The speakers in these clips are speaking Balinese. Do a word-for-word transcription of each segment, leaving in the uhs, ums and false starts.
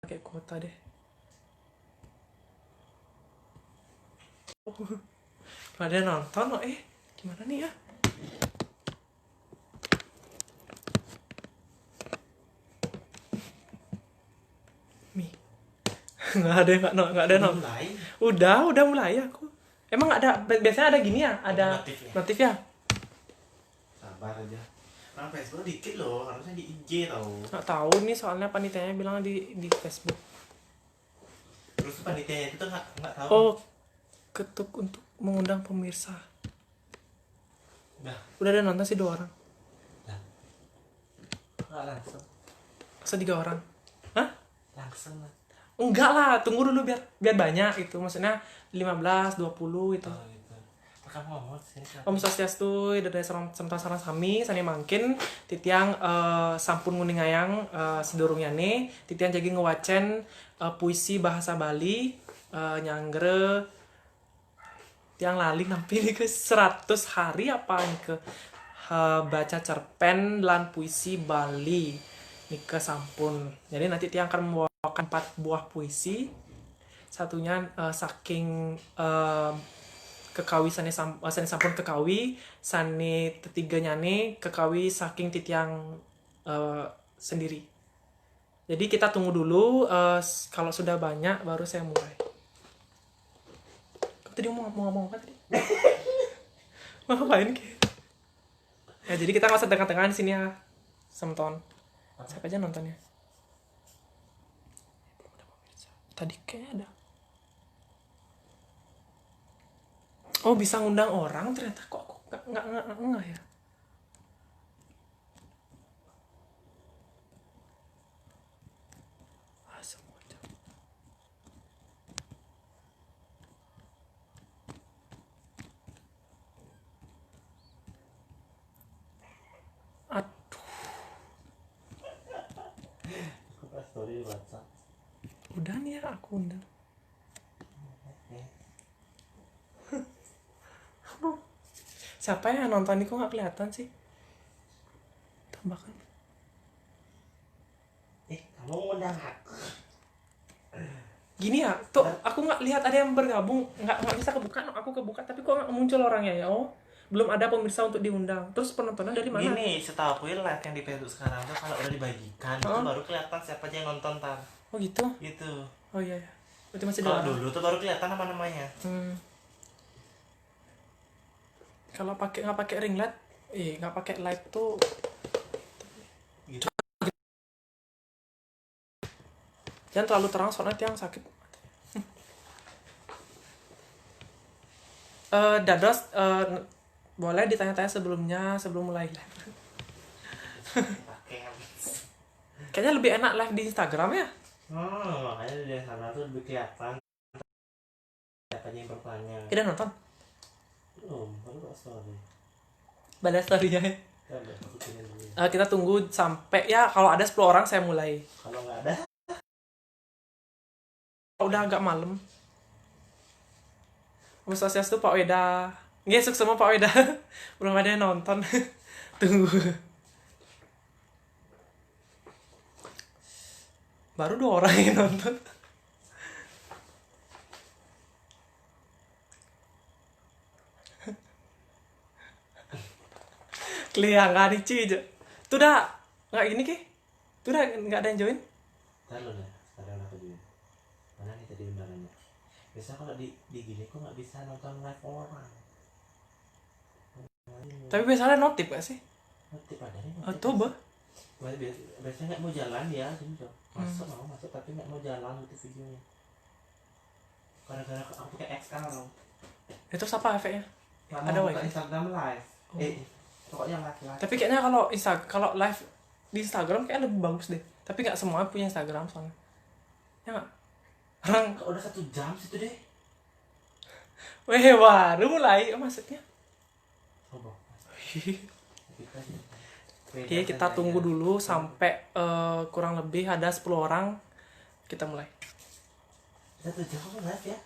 Kayak kuota deh. Pada nonton, oh, eh, gimana nih ya? Mi. Nggak ada, nggak, no, nggak ada, no. Mulai. Udah, udah mulai aku. Emang ada, bi- biasanya ada gini ya? Ada notif ya? Notif ya? Sabar aja. Orang Facebook dikit loh, harusnya di I G tau. Nggak tahu nih, soalnya panitianya bilang di di Facebook. Terus tuh panitianya itu tuh nggak nggak tahu. Oh, ketuk untuk mengundang pemirsa. Udah. Udah ada nonton sih dua orang. Lah. Nggak langsung. Masa tiga orang? Hah? Langsung lah. Enggak lah, tunggu dulu biar biar banyak gitu. Maksudnya lima belas, dua puluh gitu. Oh, gitu. Kamu ngomong sih. Om Swastiastu, ida daé sareng semeton sareng sami, sané mangkin titiang eh, sampun nguningayang eh, sedurungnya nih, titiang jagi ngewacén eh, puisi bahasa Bali eh, nyanggra tiang lali nampi nih ke seratus hari apa nih ke eh, baca cerpen lan puisi Bali nih ke sampun. Jadi nanti tiang akan membawakan empat buah puisi. Satunya eh, saking eh, kekawi sané sam, eh, sané sampun kekawi, sané tetiganya nih kekawi saking titiang eh, sendiri. Jadi kita tunggu dulu eh, s- kalau sudah banyak baru saya mulai. Kamu tadi mau ngomong apa tadi? Mau ngapain ki? Ya, jadi kita nggak usah tengah-tengah di sini ya, semeton. Siapa aja nontonnya? Tadi kayaknya ada. Oh, bisa ngundang orang ternyata. Kok aku nggak nggak nggak nggak ya? Ah, semua jam. Aduh. Aku pas story di WhatsApp. Udah nih ya, aku undang. Siapa yang nonton ini kok nggak kelihatan sih? Tambahkan. Eh, kamu ngundang aku. Gini ya, tuh aku nggak lihat ada yang bergabung, nggak nggak bisa kebuka, no, aku kebuka tapi kok nggak muncul orangnya ya, oh belum ada pemirsa untuk diundang. Terus penontonnya dari mana? Gini, setahu aku ya live yang di Facebook sekarang tuh kalau udah dibagikan itu Heeh. Baru kelihatan siapa aja yang nonton tar. Oh gitu? Gitu. Oh iya ya. Berarti masih ada Kalau orang. Dulu tuh baru kelihatan nama-namanya. Hmm. Kalau pakai nggak pakai ring light, eh nggak pakai light tuh Gitu. Jangan terlalu terang soalnya tiang sakit. Eh, dados eh, boleh ditanya-tanya sebelumnya sebelum mulai live. Pakai habis. Kayaknya lebih enak live di Instagram ya. Hmm, makanya di Instagram tuh lebih kelihatan siapa aja yang bertanya. Kita nonton. Belum, baru kok story. Balas story ya. Kita udah pikirin dulu. Eh, kita tunggu sampai ya kalau ada sepuluh orang saya mulai. Kalau nggak ada, Udah agak malam. Om Swastiastu Pak Weda. Nggih, suksma Pak Weda. Belum ada yang nonton. Tunggu. Baru dua orang yang nonton. Keliangan ici aja. Tuh dah, nggak gini ki. Tuh dah, nggak ada yang join. Ntar lu nih, sekarang aku join. Mana nih tadi undangannya? Biasa kalau di di gini kok nggak bisa nonton live orang. Tapi biasanya notif gak sih? Notif ada nih. Oh, notif. Coba. Biasanya nggak mau jalan ya, sini dong. Masuk mau masuk tapi nggak mau jalan gitu videonya. Gara-gara aku pakai X R loh. Ya, terus apa efeknya? Ada buka wifi? Instagram live. Oh. Eh, pokoknya live live. Tapi kayaknya kalau Insta kalau live di Instagram kayak lebih bagus deh. Tapi nggak semua punya Instagram soalnya. Ya nggak? Orang kalau udah satu jam situ deh. Weh, baru mulai maksudnya. Coba. Oke, kita tunggu dulu sampai eh, kurang lebih ada sepuluh orang. Kita mulai. Satu jam apa live ya?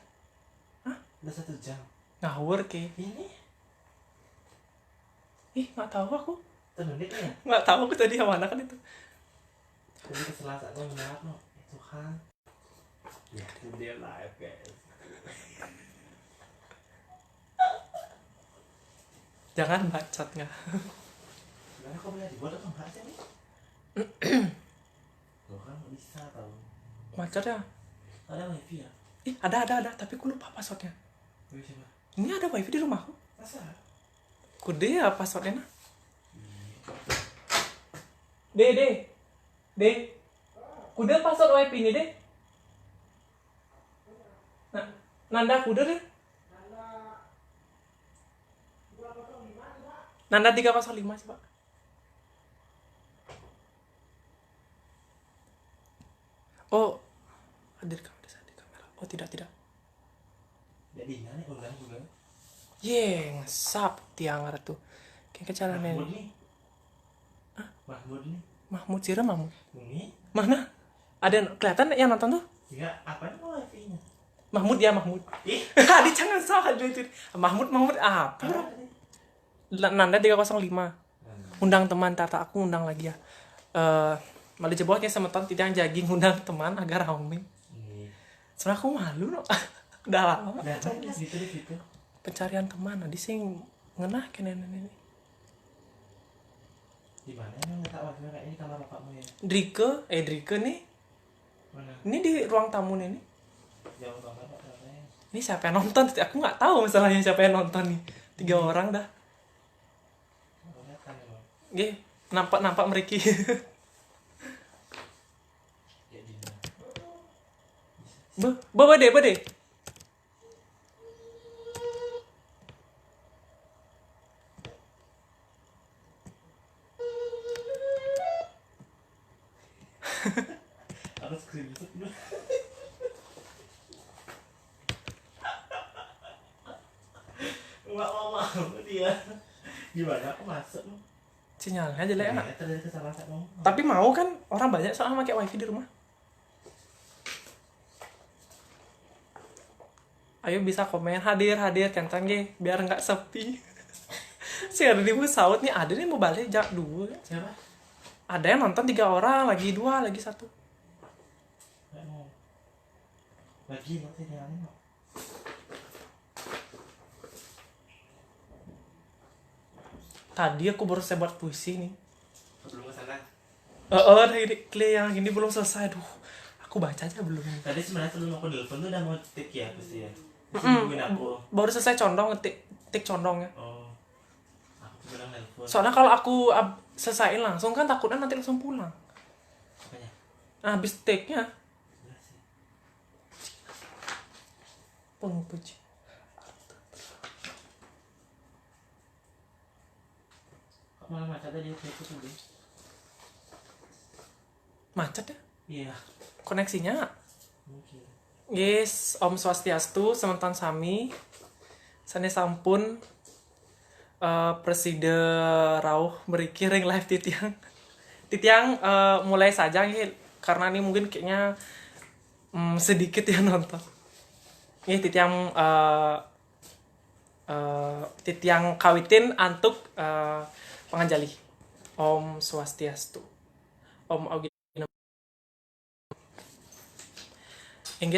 Hah? Udah satu jam. Ngawur ki. Ini? Ih, nggak tahu aku. Itu menit ya? Nggak tahu aku tadi yang mana kan itu. Jadi kesel saat yang benar no. Tuhan. Ya, dia live, guys. Jangan bacot nggak? Gimana, kok boleh dibuat apa enggak sih ini? Tuh kan nggak bisa tau. Macet ya? Ada wifi ya? Ih, ada, ada, ada. Tapi aku lupa passwordnya. Wifi siapa? Ini ada wifi di rumahku. Masa? Kudu ya passwordnya nah. Deh, deh. Deh. Kudu password wifi ini deh. Nah, Nanda kudu deh. Nanda tiga kosong lima coba. Oh, hadir kamu di saat di kamera. Oh, tidak, tidak. Jadi ini undang juga. Ye, ngesap tiang tuh. Kayak kecalan Mahmud ini. Nih. Mahmud nih. Mahmud, sira Mahmud. Ini. Mana? Ada yang kelihatan yang nonton tuh? Ya, apa nih wifi-nya? Mahmud ya, Mahmud. Ih. Tadi jangan salah itu. Mahmud, Mahmud apa? Apa nih? La- Nanda tiga kosong lima. Undang teman, Tata, aku undang lagi ya. Eh, malu jebol kayak semeton tidak jadi ngundang teman agar rame. Ini. Soalnya aku malu no. Udah lama. Nah, kan di situ, di situ. Pencarian teman, nah, di sing ngenah kene ini. Di mana emang letak wifi kayak ini, kamar bapakmu ya? Drike, eh Drike nih. Mana? Ini di ruang tamu nih. Nih. Jauh banget, Pak, katanya. Ini siapa yang nonton? Aku nggak tahu masalahnya siapa yang nonton nih. Tiga orang dah. Kelihatan emang. Gih, nampak-nampak mereka. Ya, di mana? Be, be, bede, bede. Aku screenshot dulu. Nggak mau, mau dia. Gimana aku masuk? Sinyalnya jelek enak. Ya, terjadi kesalahan, mau. Tapi mau kan orang banyak soalnya pakai wifi di rumah. Ayo bisa komen hadir hadir kentang ge biar nggak sepi. Si ada di saut nih, ada nih mau balik jak dulu. Siapa? Ada yang nonton tiga orang, lagi dua, lagi satu. Nggak mau. Lagi nanti tinggalin kok. Tadi aku baru selesai buat puisi nih. Belum ke sana. Eh, eh, dari Clay yang ini belum selesai, aduh. Aku baca aja belum. Tadi sebenarnya sebelum aku nelfon tuh udah mau tik ya, pasti ya. Terus Mm-mm. Nungguin aku. Baru selesai condong, ngetik, tik condongnya. Oh. Aku bilang nelfon. Soalnya kalau aku ab- selesaiin langsung kan takutnya nanti langsung pulang. Apanya? Nah, habis take-nya. Enggak sih. Pengpuji. Kok malah macet aja Facebook tuh, Bing? Macet ya Iya, koneksinya. mungkin. Yes, Om Swastiastu, semeton sami. Sane sampun eh, preside rauh mriki ring live titiang. Titiang eh, mulai saja nggih, karena ini mungkin kayaknya mm, sedikit ya nonton. Nggih, titiang eh, eh, titiang kawitin antuk eh, panganjali. Om Swastiastu. Om Augi. Inggih,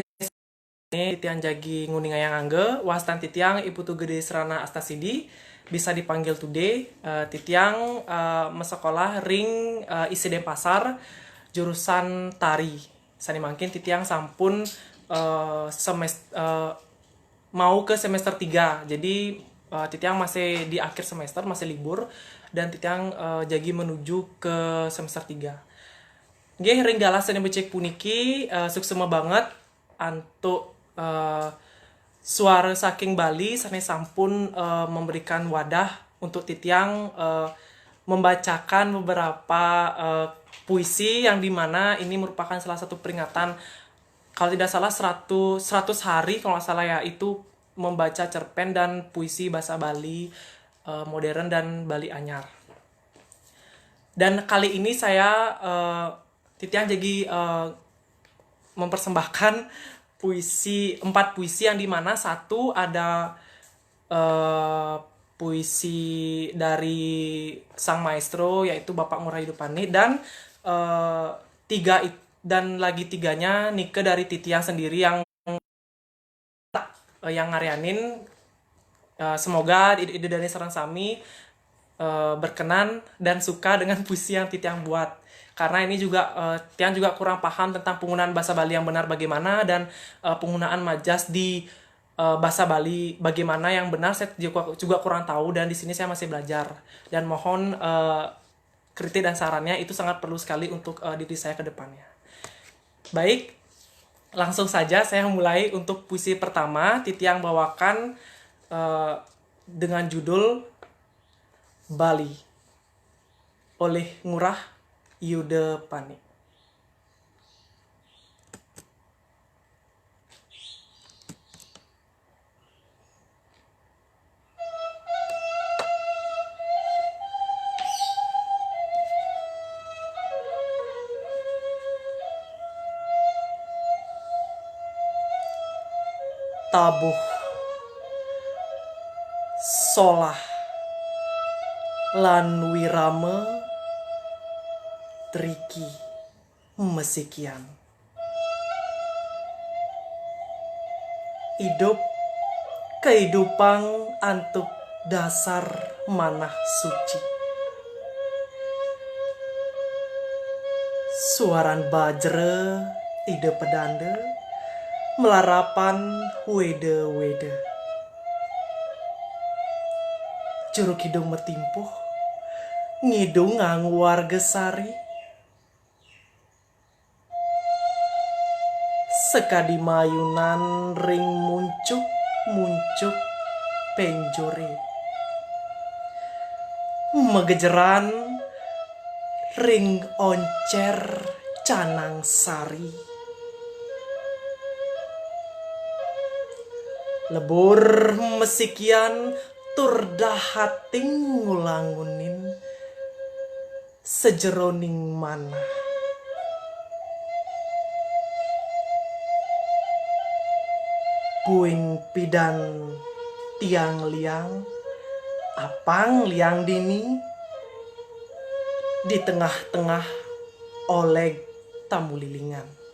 titiang jagi nguningayang angga, wastan titiang I Putu Gede Srana Astasidi, bisa dipanggil Tude. Eh, titiang eh, masekolah ring eh, I C D Pasar, jurusan tari. Sane mangkin titiang sampun eh, semest eh, mau ke semester tiga. Jadi eh, titiang masih di akhir semester, masih libur, dan titiang eh, jagi menuju ke semester tiga. Nggih, ring galah sane becik puniki eh, suksema banget antuk eh, suara saking Bali sane sampun eh, memberikan wadah untuk titiang eh, membacakan beberapa eh, puisi, yang dimana ini merupakan salah satu peringatan, kalau tidak salah, seratus, seratus hari kalau nggak salah ya, itu membaca cerpen dan puisi bahasa Bali eh, modern dan Bali Anyar. Dan kali ini saya eh, titiang jagi eh, mempersembahkan puisi, empat puisi, yang dimana satu ada eh, puisi dari sang maestro, yaitu Bapak Ngurah Yudupane, dan eh, tiga it- Dan lagi tiganya nike dari titiang sendiri yang eh, yang ngaryanin. Eh, semoga ide, ide dari sareng sami eh, berkenan dan suka dengan puisi yang titiang buat, karena ini juga eh, tiang juga kurang paham tentang penggunaan bahasa Bali yang benar bagaimana dan eh, penggunaan majas di eh, bahasa Bali bagaimana yang benar, saya juga, juga kurang tahu dan di sini saya masih belajar dan mohon eh, kritik dan sarannya itu sangat perlu sekali untuk eh, diri saya ke depannya. Baik, langsung saja saya mulai untuk puisi pertama. Titiang bawakan eh, dengan judul Bali oleh Ngurah Yuda Pani. Tabuh, Solah, lan Wirama, Triki, Mesikian. Idup kaidupang antuk dasar manah suci. Suaran bajra Ida Pedanda, melarapan weda-weda. Juru Kidung Metimpuh, ngidungang warga sari. Sakadi mayunan ring muncuk-muncuk penjore. Magejeran ring oncer canang sari. Lebur mesikian tur dahating ngulangunin sajeroning manah. Buin pidan tiang liang, apang liang dini, di tengah-tengah oleg tamulilingan.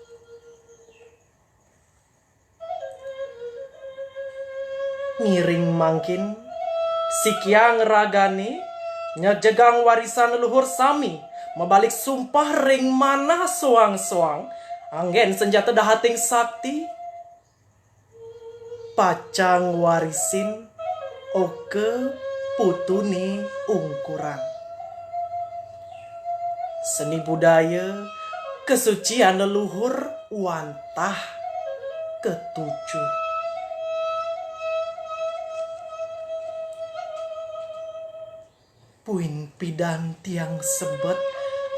Ngiring mangkin, sikiang ragane nyejegang warisan leluhur sami, mabalik sumpah ring manah soang-soang, anggen senjata dahating sakti, pacang warisin oka putune ungkuran. Seni budaya, kasucian leluhur wantah katuju. Buin pidan tiang sebet,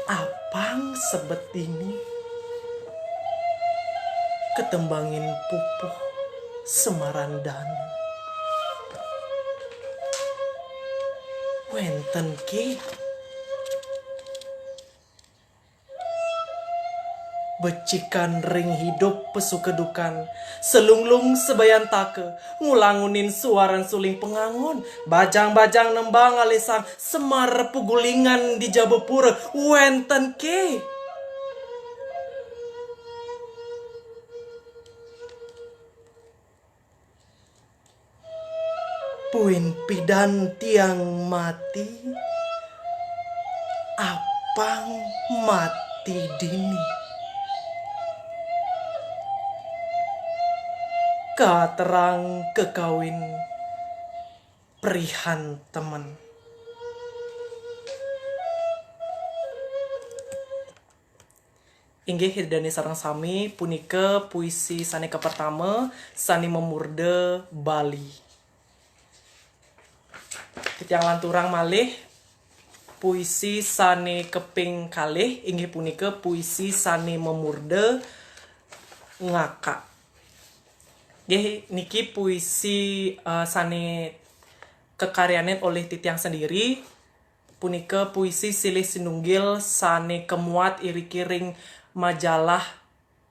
apang sebet dini, katembangin pupuh semaran danu. Wenten ke. Becikan ring idup pasukedukan, salunglung sabayantaka, ngulangunin suaran suling pangangon, bajang-bajang nembang alesang, semar pugulingan di jaba pura, wenten ke. Buin pidan tiang mati, apang mati dini. Katerang kakawin prihantemen. Inggih, Ida dane sareng sami, punika puisi sane kapertama, sane mamurda Bali. Titiang lanturang malih puisi sane kaping kalih, inggih punika puisi sane mamurda Ngakak. Nggih, niki puisi eh, sane kekaryanin oleh titiang sendiri. Punika puisi silih sinunggil sane kamuat iriki ring majalah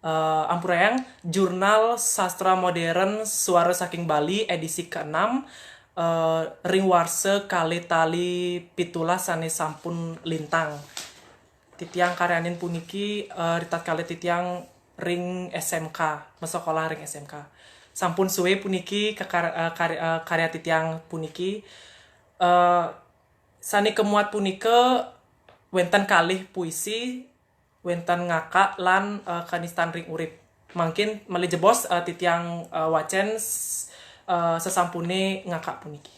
eh, ampurayang, Jurnal Sastra Modern Suara Saking Bali edisi keenam eh, ring warsa kalih tali pitulas sane sampun lintang. titiang karyanin puniki, eh, ritatkala titiang ring S M K, masekolah ring S M K. Sampun suwe puniki kekar-, eh, kar-, eh, karya titiang puniki. Eh, sane kamuat punika wenten kalih puisi, wenten Ngakak lan, eh, Kanistan ring Urip. Mangkin malih jebos, eh, titiang, eh, wacen s-, eh, sasampune Ngakak puniki.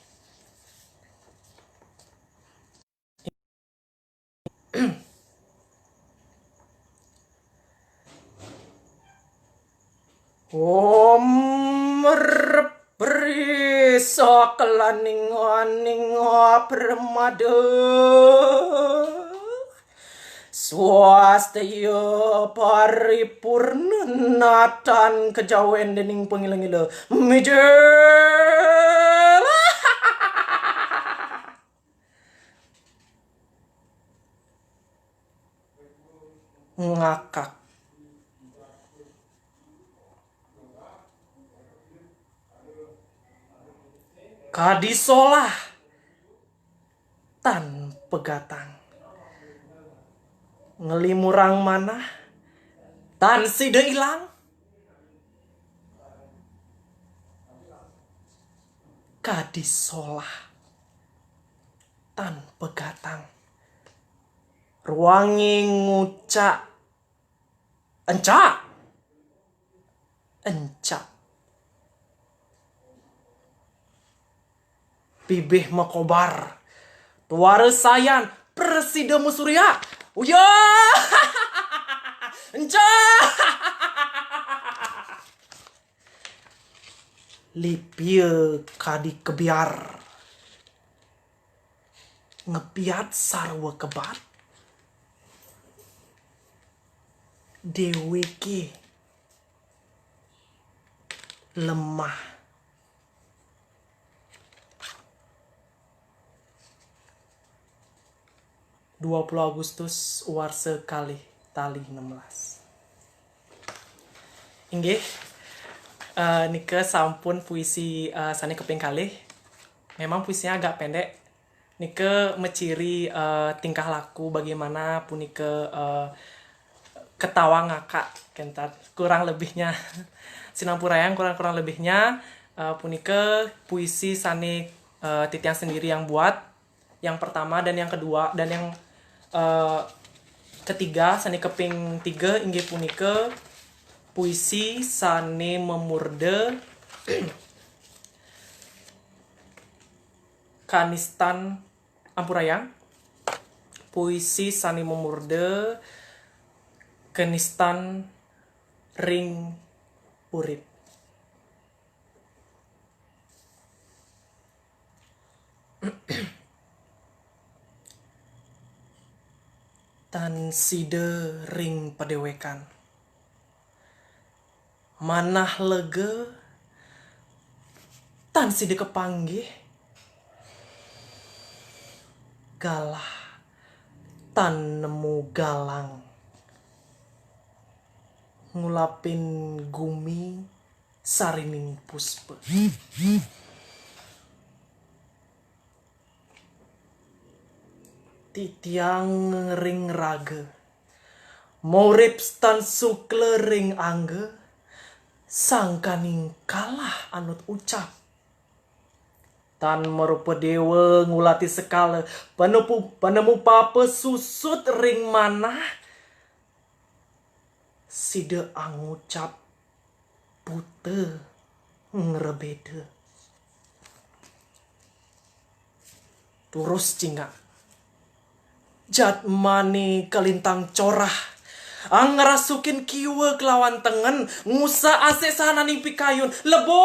Om Repri sakalaning aning pramada. Swastaya paripurna natan kajawen dening pangila-ngila. Mijil. Ngakak. Kadi solah tan pegatang. Nglimurang manah tan sida ilang. Kadi solah tan pegatang. Ruange ngucak encak. Encak. Bibih makobar. Tuara sayan prasida masurya. Uya! Encak! Lipia kadi kebiar. Ngebiat sarwa kebat. Deweke lemah. Dua puluh Agustus warsa kalih tali enam belas. Inggih, eh, nika sampun puisi, eh, sane kaping kalih. Memang puisinya agak pendek. Nika maciri, eh, tingkah laku bagaimana punika, eh, ketawa ngakak, kentat. Kurang lebihnya. Sinampurayang kurang-kurang lebihnya, eh, punika puisi sane, eh, titiang sendiri yang buat. Yang pertama dan yang kedua dan yang, eh, ketiga, sane kaping tiga inggih punika puisi sane mamurda Kanistan, ampurayang, puisi sane mamurda Kanistan ring Urip. Tan sida ring padewekan. Manah lega tan sida kapanggih. Galah tan nemu galang. Ngulapin gumi sarining puspa. Titiang ring raga, maurip tan sukla ring angga, sangkaning kalah anut ucap. Tan marupa dewa ngulati sekala, panepu-, panemu papa susut ring manah, sida angucap buta ngrebeda. Turus cingak. Jadmane kalintang corah, angrasukin kiwa kelawan tengen, ngusak asik sahananing pikayun, lebur.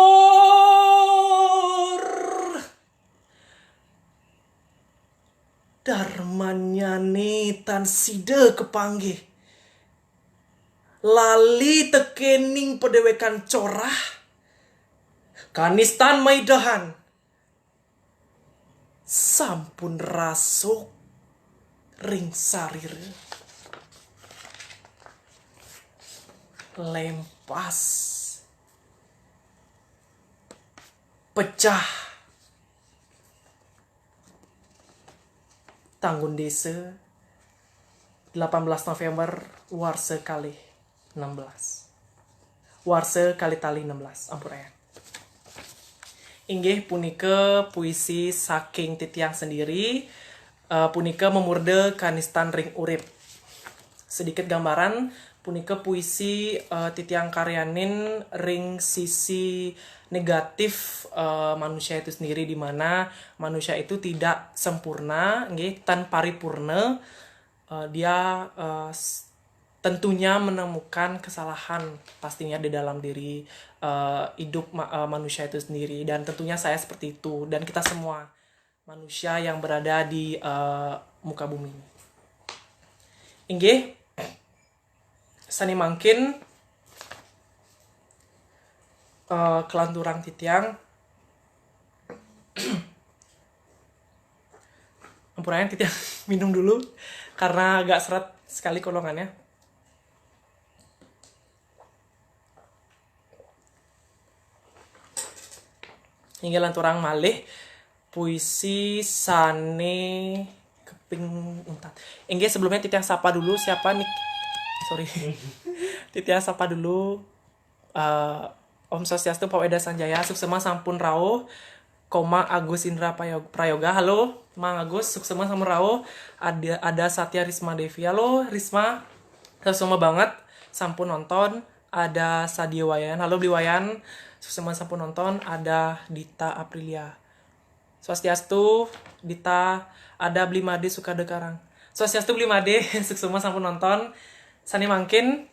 Darmanyane tan sida kapanggih. Lali tekening padewekan corah, kanistan maidahan. Sampun rasuk ring sarira. Lempas. Pecah. Tanggun desa. delapan belas November, warsa kalih enam belas. Warsa kalih tali enam belas, ampun aya. Inggih punika puisi saking titiang sendiri, eh, punika memurda kanistan ring urip. Sedikit gambaran, punika puisi, eh, titiang karyanin ring sisi negatif, eh, manusia itu sendiri, di mana manusia itu tidak sempurna, nggih, tan paripurna, eh, dia, eh, s- tentunya menemukan kesalahan pastinya di dalam diri, eh, hidup ma- eh, manusia itu sendiri, dan tentunya saya seperti itu dan kita semua manusia yang berada di, eh, muka bumi ini. Inggih, sane mangkin, eh, kelanturang titiang. Ampun aya, titiang minum dulu karena agak seret sekali kolongannya. Inggih lanturang malih puisi sane keping untat. Inggih, sebelumnya titiang sapa dulu, siapa nih? Sorry. Titiang sapa dulu. Eh, Om Swastiastu, Pak Weda Sanjaya, suksema sampun rauh. Koma Agus Indra Prayo- Prayoga, halo, Mang Agus, suksema sampun rauh. Ada, ada Satya Risma Devi, halo, Risma, suksema banget, sampun nonton. Ada Sadie Wayan, halo, Bli Wayan, suksema sampun nonton. Ada Dita Aprilia, Swastiastu, Dita. Ada Bli Made Sukade Karang, Swastiastu, Bli Made, suksema sampun nonton. Sane mangkin,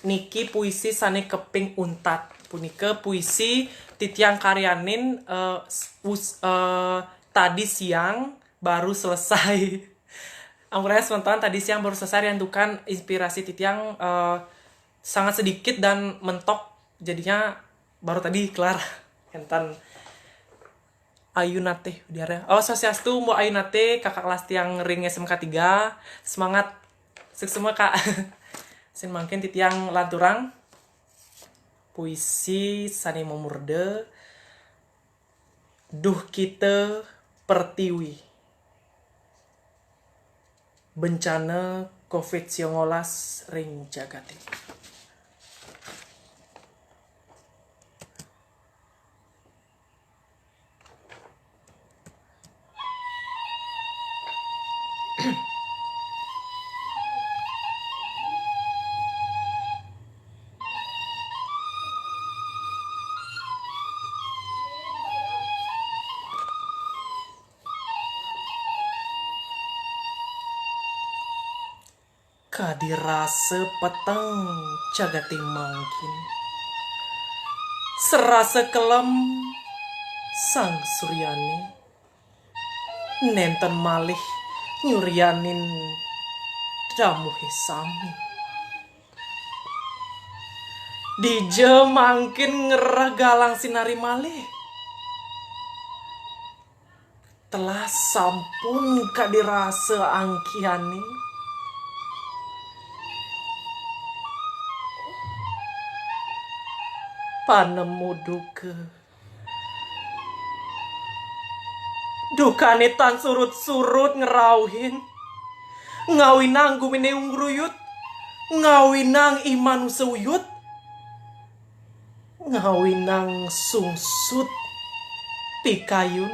niki puisi sane keping untat. Punika puisi titiang karyanin, eh, s- us- eh, tadi siang baru selesai. Ampun aya semeton, tadi siang baru selesai, riantukan inspirasi titiang, eh, sangat sedikit dan mentok, jadinya baru tadi kelar. Enten Ayu Nate, Udiara. Oh, Swastiastu, Mbok Ayu Nate, kakak kelas tiang ring S M K tiga. Semangat. Suksema, Kak. Sane mangkin titiang lanturang puisi sane memurda Duh Kita Pertiwi. Bencana covid sangalas ring jagate. Kadi rasa peteng jagate mangkin. Serasa kelem Sang Suryane. Nenten malih nyuryanin damuhe sami. Dija mangkin ngrereh galang sinari malih. Telah sampun kadi rasa angkiane. Panemu duka. Dukane tan surut-surut ngrauhin. Ngawinang gumine ngruyut. Ngawinang iman usuyut. Ngawinang sungsut pikayun.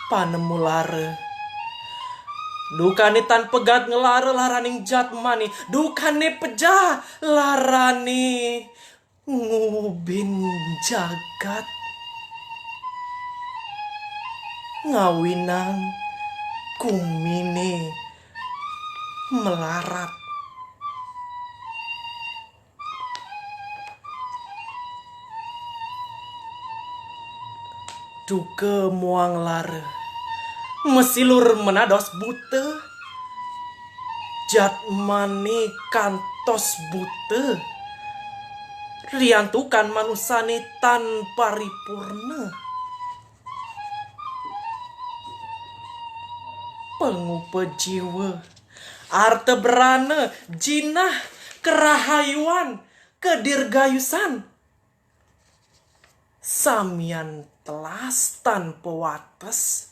Panemu lara. Dukane tan pegat nglara laraning jatmane. Dukane pejah larane ngubin jagat. Ngawinang gumine melarat. Duka muang lara, masilur menados buta. Jatmane kantos buta. Riantukan manusane tan paripurna. Pangupa jiwa, arta brana, jinah, karahayuan, kadirgayusan. Samian telas tanpa wates.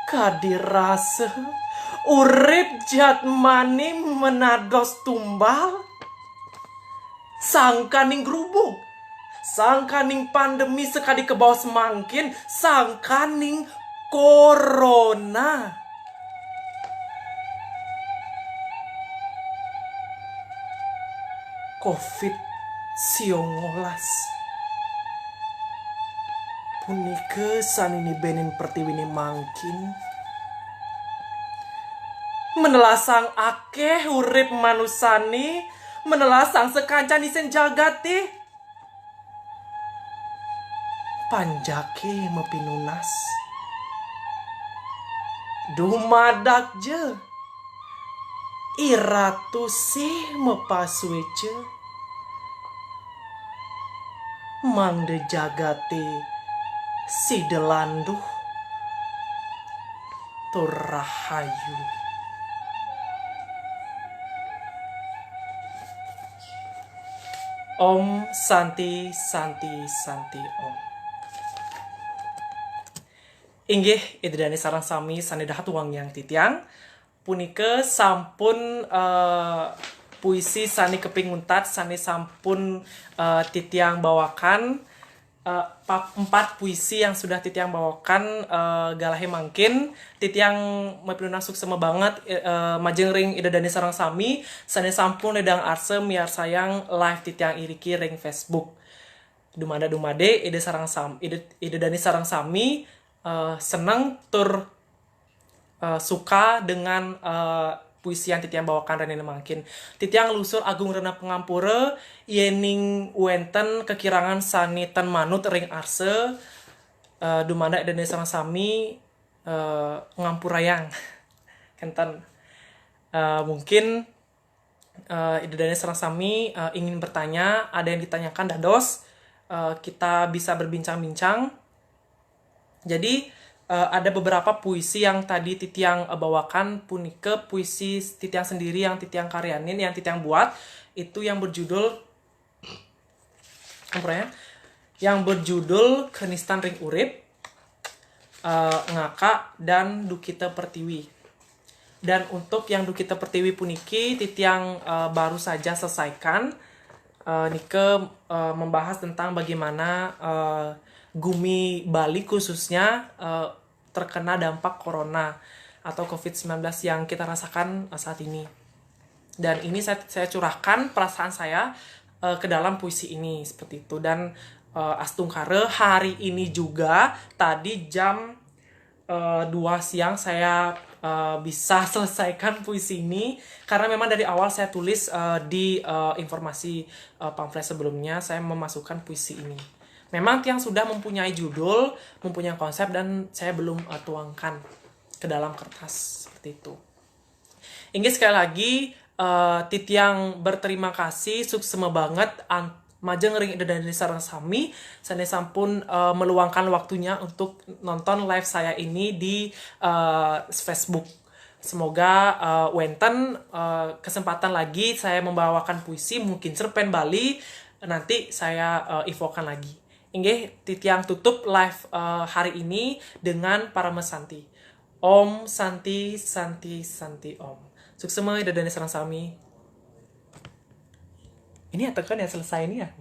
Kadi rasa urip jatmani menados tumbal, sangkaning grubug, sangkaning pandemi sakadi kabaos mangkin, sangkaning corona. Covid siongolas. Punika sane nibenin pertiwine mangkin. Menelasang akeh urip manusane, menelasang sakancan isin jagate. Panjake mapinunas. Dumadak ja. Iratu sih mapasueca. Mangda jagate sida landuh tur rahayu. Om Santi, Santi, Santi, Om. Inggih, Ida Dane sareng sami sane dahat wangiang titiang. Punika sampun, eh, puisi sane kaping untat, sane sampun, eh, titiang bawakan. Eh, pap-, empat puisi yang sudah titiang bawakan, eh, galahe mangkin. Titiang mapinunas suksma banget, eh, eh, majeng ring Ida Dane sareng sami, sane sampun ledang arsa miarsayang live titiang iriki ring Facebook. Dumada-dumade Ida sareng sam-, Ida, Ida Dane sareng sami, eh, seneng tur, eh, suka dengan, eh, puisi yang titiang bawakan rene mangkin. Titiang nglusur agung rena pangampura, yening wenten kakirangan sane ten manut ring arsa, eh, dumada Ida Dane sareng sami, eh, ngampurayang. Kenten. Eh, mungkin, eh, Ida Dane sareng sami, eh, ingin bertanya, ada yang ditanyakan dados, eh, kita bisa berbincang-bincang. Jadi, eh, ada beberapa puisi yang tadi titiang, eh, bawakan, punika puisi titiang sendiri yang titiang karyanin, yang titiang buat, itu yang berjudul, ampura ya, yang berjudul Kenistan Ring Urip, eh, Ngaka, dan Dukita Pertiwi. Dan untuk yang Dukita Pertiwi puniki, titiang, eh, baru saja selesaikan. Eh, nika, eh, membahas tentang bagaimana, eh, gumi Bali khususnya, eh, terkena dampak corona atau covid sembilan belas yang kita rasakan, eh, saat ini. Dan ini saya, saya curahkan perasaan saya, eh, ke dalam puisi ini seperti itu. Dan, eh, astungkara hari ini juga tadi jam, eh, dua siang saya, eh, bisa selesaikan puisi ini karena memang dari awal saya tulis, eh, di, eh, informasi, eh, pamflet sebelumnya saya memasukkan puisi ini. Memang tiang sudah mempunyai judul, mempunyai konsep dan saya belum, eh, tuangkan ke dalam kertas seperti itu. Inggih sekali lagi, eh, titiang berterima kasih, suksma banget an-, majeng ring Ida Dane sareng sami, sane sampun, eh, meluangkan waktunya untuk nonton live saya ini di, eh, Facebook. Semoga, eh, wenten, eh, kesempatan lagi saya membawakan puisi, mungkin cerpen Bali, nanti saya, eh, infokan lagi. Inggih, titiang tutup live, eh, hari ini dengan Parama Santi. Om Santi, Santi, Santi Om. Suksma Ida Dane sareng sami. Ini ya, tekan ya, selesai ini ya.